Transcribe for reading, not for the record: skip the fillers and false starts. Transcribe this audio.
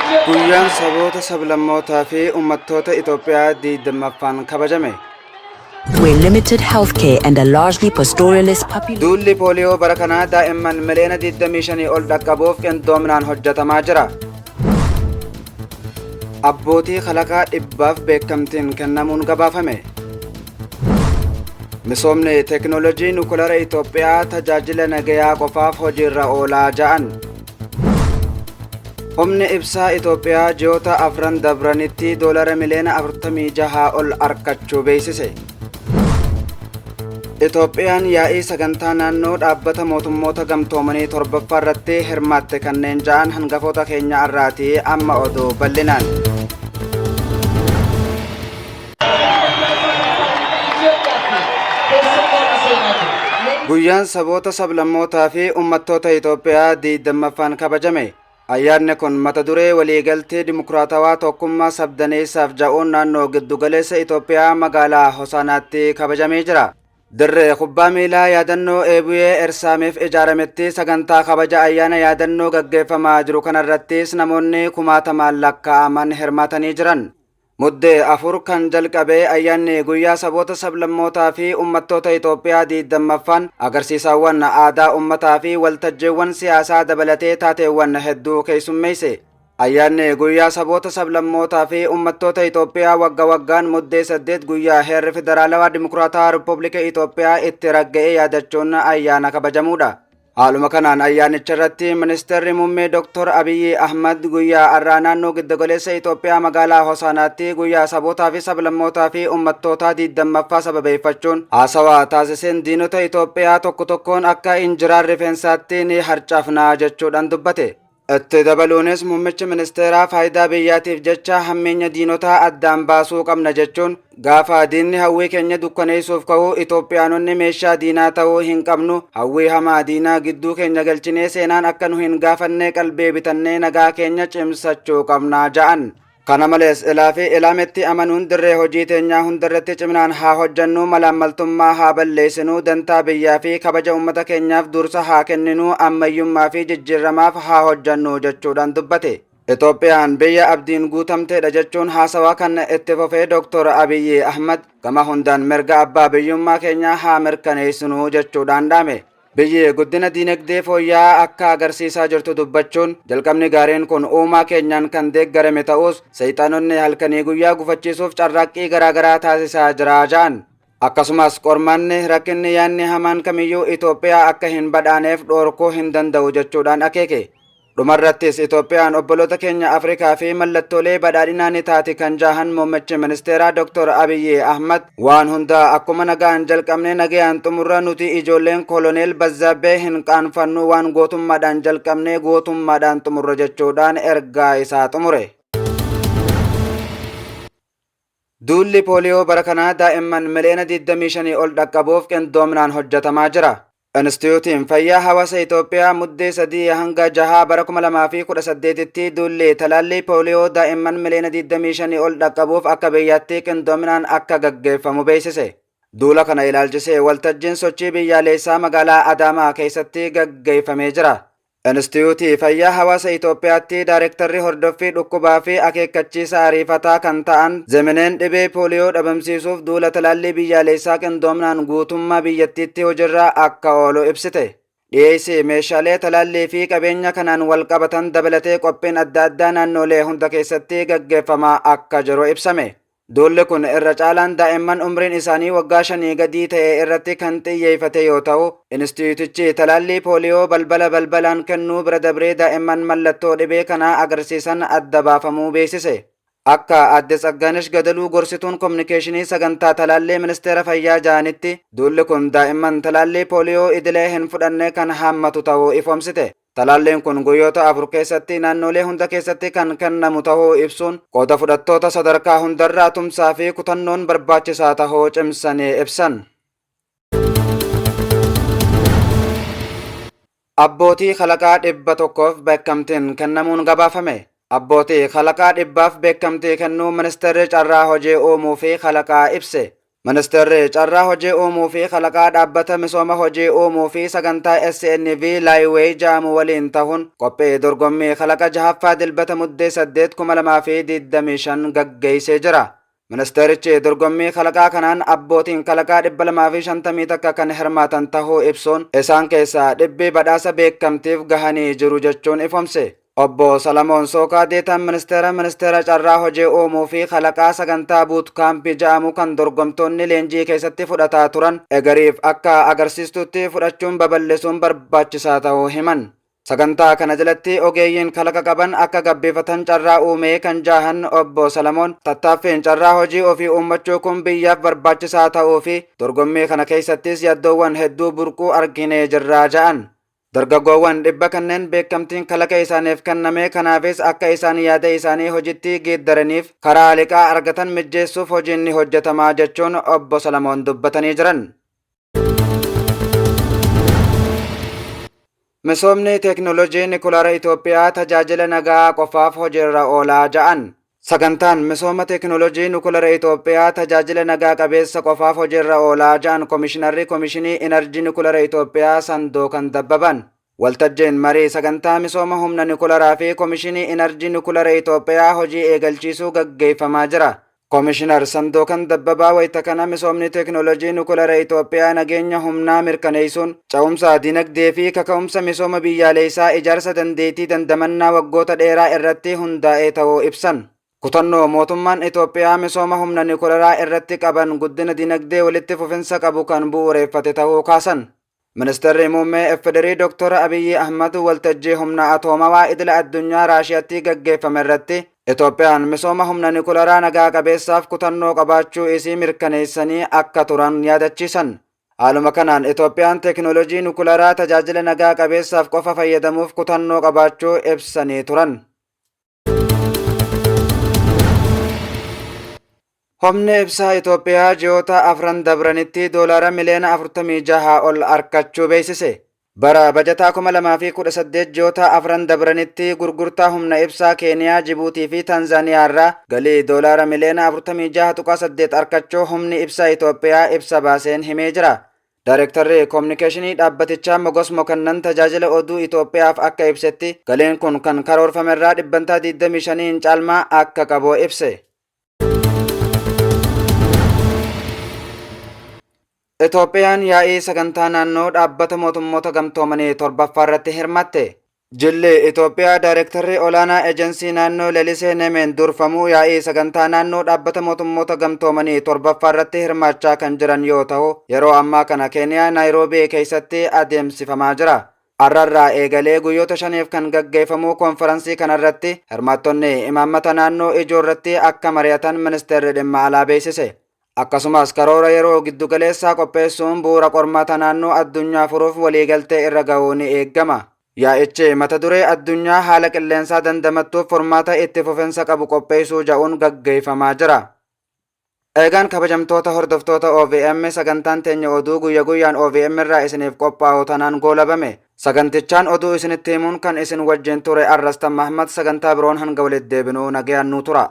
Guyyaan saboota sablammootaa fi uummattoota Itoophiyaa 20ffaan kabajame. Where limited healthcare and a largely pastoralist population. Duulli pooliyoo bara kanaa daa'imman miliyoona 25 ol dhaqqabuuf qindoominaan hojjetamaa jira. Abbootii kalaqaa 100f beekamtiin kennamuun gabaafame. Misoomni teekinooloojii nukulara Itoophiyaa tajaajila nagayaa qofaaf hojiirra oolaa ja'an. Humni ibsaa Itoophiyaa ji'oota afran dabranitti doolara miliyoona 46 ol arkachuu beeksise. Itoophiyaan yaa'ii sagantaa naannoo dhaabbata mootummoota gamtoomanii 7ffaa irratti hirmaatte kanneen ja'an hangafoota keenya irraatii amma oduu bal'inaan. Guyyaan saboota sablammootaa fi uummattoota Itoophiyaa 20ffaan kabajame. Ayyaanni kun mata duree waliigaltee dimokiraatawaa tokkummaa sabdaneessaaf ja'uun naannoo giddugaleessa Itoophiyaa magaalaa Hosaanaatti kabajamee jira. Dirree kubbaa miilaa yaadannoo Eebuyee Ersaameef ijaarametti sagantaa kabaja ayyaana yaadannoo gaggeeffamaa jiru kanarrattis namoonni kumaatamaan lakkaa'aman hirmaatanii jiran. Muddee 4 kan jalqabe ayyaanni guyyaa saboota sablammootaa fi uummattoota Itoophiyaa 20ffaan agarsiisaawwan aadaa uummataa fi waltajjiiwwan siyaasaa dabalatee taateewwan hedduu keessummeesse. Ayyaanni guyyaa saboota sablammootaa fi uummattoota Itoophiyaa wagga waggaan Muddee 8 guyyaa heerri Federaalawaa Dimokiraatawaa Rippuublika Itoophiyaa itti ragga'e yaadachuun ayyaana kabajamuudha. Haaluma kanaan ayyaanicha irratti ministeerri muummee Dr. Abiyyi Ahmad guyyaa har'aa naannoo giddugaleessa Itoophiyaa magaalaa Hosaanaatti guyyaa sabootaa fi sablammootaa fi uummattootaa 20ffaa sababeeffachuun haasawaa taasiseen diinota Itoophiyaa tokko tokkoon akka injiraan rifeensaatti ni harcaafnaa jechuudhaan dubbate. Itti dabaluunis muummichi ministeeraa faayidaa biyyaatiif jecha hammeenya diinotaa addaan baasuu qabna jechuun gaafa diinni hawwii keenya dukkaneessuuf ka'u Itoophiyaanonni meeshaa diinaa ta'uu hin qabnu hawwii hamaa diinaa gidduu keenya galchinee seenaan akka nu hin gaafannee qalbii bitannee nagaa keenya cimsachuu qabna ja'an. Kana malees ilaa fi ilaametti amanuun dirree hojii teenyaa hundarratti ciminaan haa hojjannu, malaammaltummaa haa balleessinu, dantaa biyyaa fi kabaja uummata keenyaaf dursa haa kenninu, ammayyummaa fi jijjiirramaaf haa hojjannu jechuudhaan dubbate. Itoophiyaan biyya abdiin guutamteedha jechuun haasawaa kan itti fufee Dr. Abiyyi Ahmad gama hundaan mirga abbaa biyyummaa keenyaa haa mirkaneessinu jechuudhaan dhaame. Biyyi guddina diinagdee fooyya'aa akka agarsiisaa jirtu dubbachuun jalqabni gaariin kun uumaa keenyaan kan deeggarame ta'us seexanonni halkanii guyyaa gufachiisuuf carraaqqii garaagaraa taasisaa jira ja'an. Akkasumas qormaanni rakkinni yaanni hamaan kamiyyuu Itoophiyaa akka hin badhaaneef dhoorkuu hin danda'u jechuudhaan akeeke. Dhumarrattis Itoophiyaan obboloota keenya Afrikaa fi mallattoolee badhaadhinaa ni taati kan jaahan muummichi ministeeraa Dr. Abiyyi Ahmad waan hundaa akkuma nagaan jalqabne nagayaan xumurra nuti ijoolleen koloneel Bazzaabbee hin qaanfannu waan gootummaadhaan jalqabne gootummaadhaan xumurra jechuudhaan ergaa isaa xumure. Duulli pooliyoo bara kanaa daa'imman miliyoona 25 ol dhaqqabuuf qindoominaan hojjetamaa jira. Inistiyuutiin Fayyaa Hawaasa Itoophiyaa Muddee 3 hanga 6 bara 2018tti duulli talaallii pooliyoo daa'imman miliyoona 25 ol dhaqqabuuf akka biyyaatti qindoominaan akka gaggeeffamu beeksise. Duula kana ilaalchisee waltajjiin sochii biyyaaleessaa magaalaa Adaamaa keessatti gaggeeffamee jira. Inistiyuutii Fayyaa Hawaasa Itoophiyaatti Daarektarri Hordoffii Dhukkubaa fi Akeekkachiisa Ariifataa kan ta'an Zemeneen dhibee pooliyoo dhabamsiisuuf duula talaallii biyyaaleessaa qindoomnaan guutummaa biyyattiitti hojirra akka oolu ibsite. Dhiyeessii meeshaalee talaallii fi qabeenya kanaan walqabatan dabalatee qophiin adda addaa naannoolee hunda keessatti gaggeeffamaa akka jiru ibsame. Duulli kun irra caalaan daa'imman umriin isaanii waggaa shanii gadii ta'e irratti kan xiyyeeffate yoo ta'u, inistiyuutichi talaallii pooliyoo balbala balbalaan kennuu bira dabree daa'imman mallattoo dhibee kanaa agarsiisan adda baafamuu beeksise. Akka Aadde Tsagganesh Gadaluu gorsituun kominikeeshinii sagantaa talaallii Ministeera Fayyaa ja'anitti, duulli kun daa'imman talaallii pooliyoo idilee hin fudhanne kan haammatu ta'uu ifoomsite. Talaalliin kun guyyoota 4 keessatti naannoolee hunda keessatti kan kennamu tahuu ibsuun, qooda fudhattoota sadarkaa hundarraa tumsaa fi kutannoon barbaachisaa tahuu cimsanii ibsan. Abbootii kalaqaa 100f beekamtiin kennamuun gabaafame. Abbootii kalaqaa 100f beekamtii kennuu Ministeerri Carraa Hojii Uumuu fi Kalaqaa ibse. Ministeerri Carraa Hojii Uumuu fi Kalaqaa Dhaabbata Misooma Hojii Uumuu fi Sagantaa SNV Laayiweey ja'amu waliin tahuun qophii dorgommii kalaqa jahaffaa Dilbata Muddee 8, 2025 gaggeessee jira. Ministeerichi dorgommii kalaqaa kanaan abbootiin kalaqaa 251 kan hirmaatan tahuu ibsuun isaan keessaa dhibbi badhaasa beekamtiif gahanii jiru jechuun ifomse. Obbo Salamoon Sookaa Deetaan Ministeera Ministeera Carraa Hojii Uumuu fi Kalaqaa sagantaa Buut Kaampii ja'amu kan dorgomtoonni leenjii keessatti fudhataa turan egeriif akka agarsiistuutti fudhachuun babal'isuun barbaachisaa ta'uu himan. Sagantaa kana jalatti ogeeyyiin kalaqa qaban akka gabbifatan carraa uumee kan jahan Obbo Salamoon tattaaffiin carraa hojii ofii uummachuu kun biyyaaf barbaachisaa ta'uu fi dorgommii kana keessattis yaaddoowwan hedduu burquu arginee jirraa ja'an. Dargaggoowwan dhibba kanneen beekamtiin kalaqa isaaniif kenname kanaafis akka isaan yaada isaanii hojitti geeddaraniif karaa liqaa argatan mijjeessuuf hojiin ni hojjetamaa jechuun Obbo Salamoon dubbatanii jiran. Misoomni teeknooloojii Nikulaara Itoophiyaa tajaajila nagaa qofaaf hojiirra oolaa ja'an. Sagantaan misooma teeknooloojii Nukulara Itoophiyaa tajaajila nagaa qabeessa qofaaf hojiirra oolaa ja'an Komishinarri Komishinii Inarjii Nukulara Itoophiyaa Sandookan Dabbaban. Waltajjiin marii sagantaa misooma humna Nukularaa fi Komishinii Inarjii Nukulara Itoophiyaa hojii eegalchiisuu gaggeeffamaa jira. Komishinar Sandookan Dabbabaa wayita kana misoomni teeknooloojii Nukulara Itoophiyaa nageenya humnaa mirkaneessuun ca'umsa dinagdee fi kaka'umsa misooma biyyaalessaa ijaarsa dandeettii dandamannaa waggoota dheeraa irratti hundaa'ee ta'uu ibsan. Kutannoo mootummaan Itoophiyaa misooma humna Nikularaa irratti qaban guddina dinagdee walitti fufinsa qabu kan bu'uureffate ta'uu kaasan. Ministeerri Muummee FDRI Dr. Abiyyi Ahmad waltajjii humna atoomawaa idila addunyaa Raashiyaatti gaggeeffame irratti Itoophiyaan misooma humna Nikularaa nagaa qabeessaaf kutannoo qabaachuu isii mirkaneessanii akka turan yaadachiisan. Haaluma kanaan Itoophiyaan teeknooloojii Nikularaa tajaajila nagaa qabeessaaf qofa fayyadamuuf kutannoo qabaachuu ibsanii turan. Humni ibsaa Itoophiyaa ji'oota afran dabranitti doolaara miliyoona 46 ol arkachuu beeksise. Bara bajataa 2018 ji'oota afran dabranitti gurgurtaa humna ibsaa Keeniyaa, Jibuutii fi Taanzaaniyaa irraa galii doolaara miliyoona 46.8 arkachuu humni ibsaa Itoophiyaa ibsa baaseen himee jira. Daarektarri Kominikeeshinii dhaabbatichaa Mogos Mokannan tajaajila oduu Itoophiyaaf akka ibsetti galiin kun kan karoorfamerraa dhibbantaa 25n caalmaa akka qabu ibse. Itoophiyaan yaa'ii sagantaa naannoo dhaabbata mootummoota gamtoomanii torbaffaa irratti hirmaatte. Jilli Itoophiyaa Daayirektarri Olaanaa Ejensii Naannoo Lelisee Nemeen durfamu yaa'ii sagantaa naannoo dhaabbata mootummoota gamtoomanii torbaffaa irratti hirmaachaa kan jiran yoo ta'u, yeroo ammaa kana Keeniyaa Naayiroobii keessatti adeemsifamaa jira. Har'arraa eegalee guyyoota shaniif kan gaggeeffamu konfaransii kanarratti hirmaattonni imaammata naannoo ijoo irratti akka mari'atan ministeerri dhimma alaa beeksise. Akkasumas karoora yeroo giddugaleessaa qopheessuun bu'uura qormaata naannoo addunyaa furuuf waliigaltee irra ga'uu ni eegama. Yaa'ichi mata duree addunyaa haala qilleensaa dandamattuuf furmaata itti fufinsa qabu qopheessuu ja'uun gaggeeffamaa jira. Eegaan kabajamtoota hordoftoota OVM sagantaan teenya oduu guyya guyyaan OVM irraa isiniif qophaa'u tanaan goolabame. Sagantichaan oduu isinitti himuun kan isin wajjin ture Arrastan Mahmad sagantaa biroon hanga walitti deebinuu nagayaan nuu tura.